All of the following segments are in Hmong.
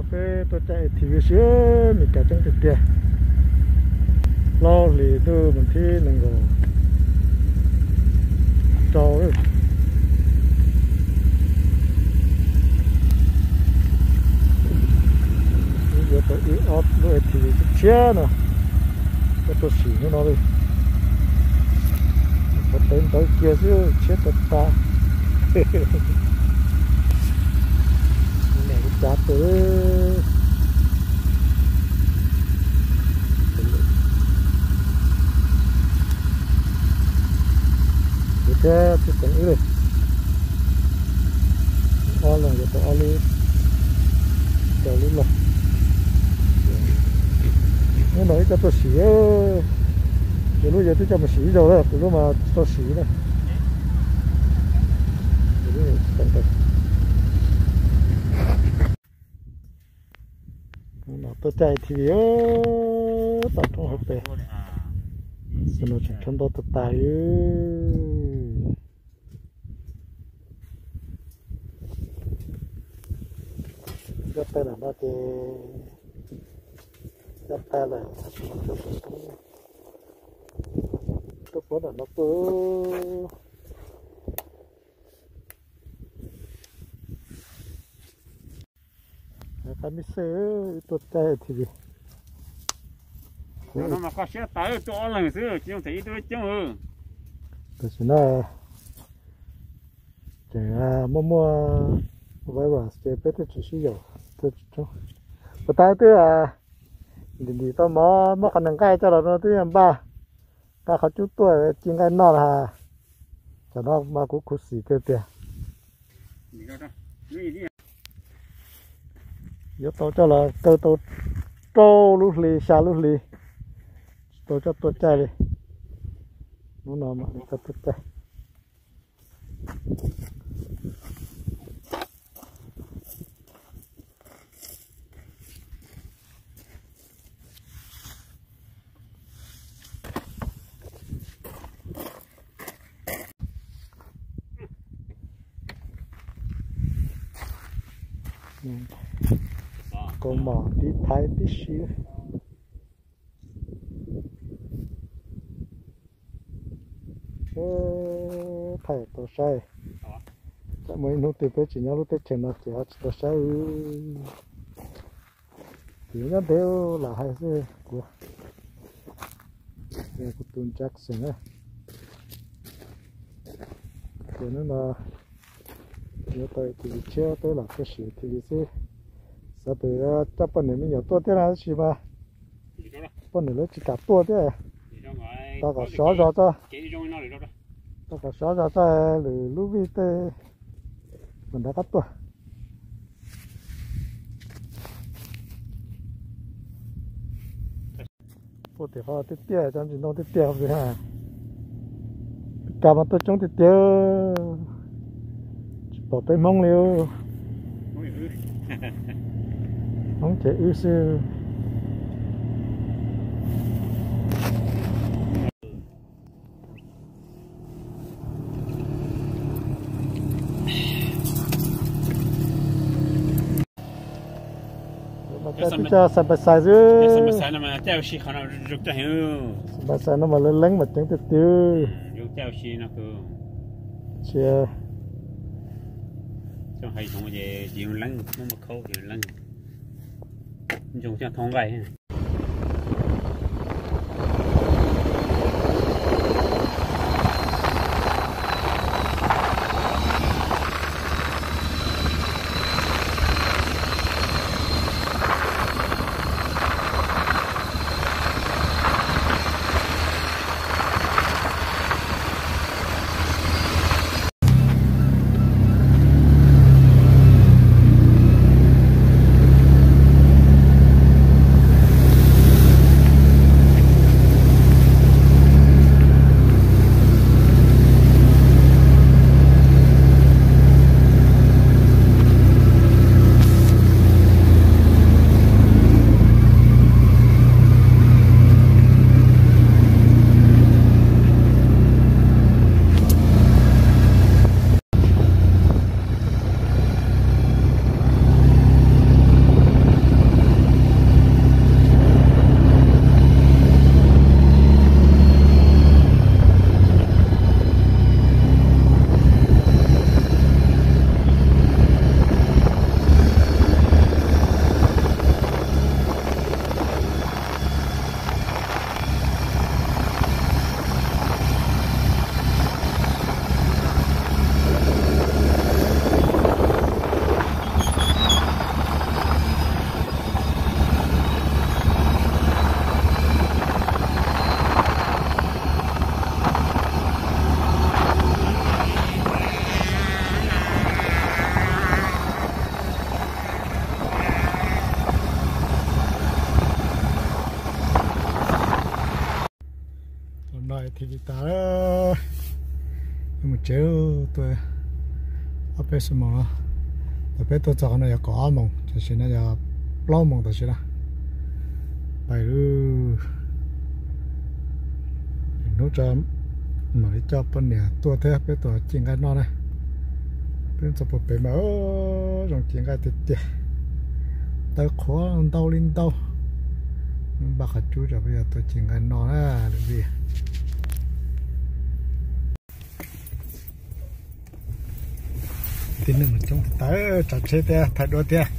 Peb tuaj caij A T V si, Meskas coob tiag tiag. Plaub hlis ntuj mas thib nees nkaum rau. Yuav tau ib ob lub A T V tshiab tshiab no coj tuaj sim hnub no li. Qhov tawv ntawv kiag xwb tshiab tas tas. Cav tus thiab tib tseem ib li. Ob leeg yuav tau ob lub, rau lub log. Hnub no ib coj tuaj sim, kuv lub yog twb coj mus sim ib zaug lawm, kuv lub mas tsis tau sim na. Tuaj caij A T V tau roob hauv pes, no tseem tshuav ntau tas tas li. Coj taw lam no ces coj taw lawm, tuaj puab lam no tuaj. Qab mis xwb, ib tuaj caij A T V. Kuv no mas koj siab tas tuaj ob leeg xwb, tsis yooj them ib tug coob. Tam sim no tseem muaj muaj virus ces peb twb tsis sib yaum. Puas tas twb ntim ntim tau mov, muab qhov niag nqaij coj los no twb yog npaj, nqa qhov cub tuaj ci nqaij noj los has. Tam no mas kuv khuv xim kawg tiag. Yuav tau coj los kaw tau rau lub hli xya lub hli, tsis tau coj tuaj caij li. Hnub no mam li coj tuaj caij. Kaus mom tib thaiv tib si. Thaij tau saib, tsam muaj ib hnub twg peb tsis nyob lub teb chaws no ces ho tsis tau saib. Kuv nyob ntev lam hais xwb, kuv, kuv tus Jackson na. Ces hnub no yuav tau T V tshiab peb los tuaj sim T V xwb. Xav tias coj poj niam me nyuam tuaj thiab na tab sis mas poj niam lawv tsis kam tuaj thiab. Tau kom sov zog tso, tau kom sov zog tso lwm lub vij tej mam rov qab tuaj. Tuaj tim qhov tiaj tiaj, cov ntsis ntoo tiaj tiaj, Meskas mas tuaj coob tiag tiag, tsis pom peb Hmoob li. Hmoob ces wb xwb. Twb coj Xas Npais Xais xwb. Xas Npais Xais no mas leej leej mas ceev tiag tiag. Ntsia, ntsoog coj thoob nqaij. Li tas, mus tsev tuaj ob peb xuab moos no. Thaum peb tuaj txog qhov no yog kaum ob moos, tam sim no yog plaub moos tam sim no. Pais lawm. Hnub tso mam li coj poj niam tuaj thiab peb tuaj ci nqaij noj na. Peb txog puag pem mas zoo ci nqaij tiag tiag. Taw qhuav ntau li ntau. Npaj qhov cub tso peb yuav tuaj ci nqaij noj na lwm vij. Tib neeg mas coob tiag tas, tsav tsheb thiab thaij duab thiab.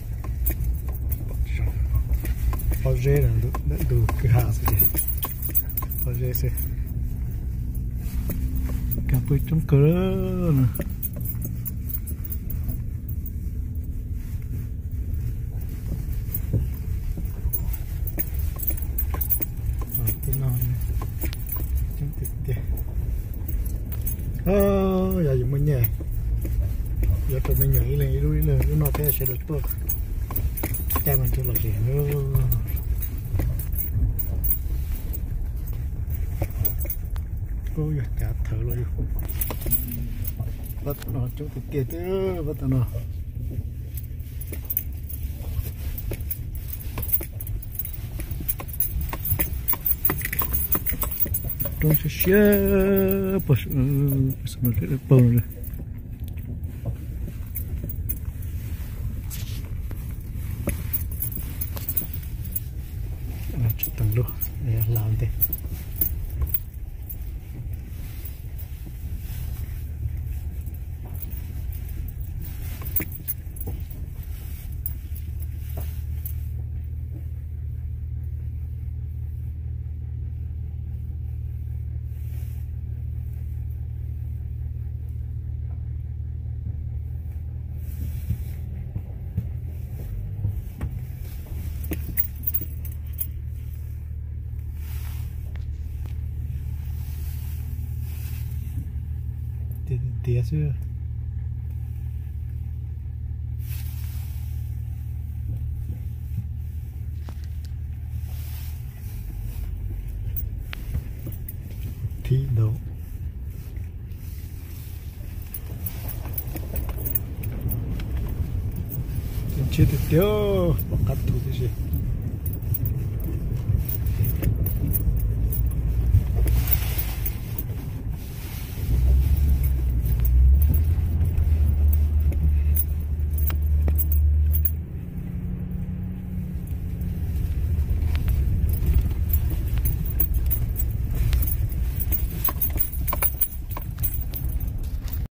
Pob zeb ntawm ntug kwj ha xwb ces, pob zeb xwb. Kas pw coob kawg no. Tej no coob tiag tiag. Yog yus muaj nyiaj, yuav rau me nyuam ib leeg ib lub ib leeg lub noj thiab sawv daws tuaj. Caij mas ntshe lom zem. Ub, yog cav thawv los yog. Pob tom no coob tiag tiag thiab, pob tom no. Roob siab siab, pag paug lawm. Tsis teem lub, hla ntej. Tiag tiag xwb. Thib ntau. Ntshiab tiag tiag, pom qab tu tib si.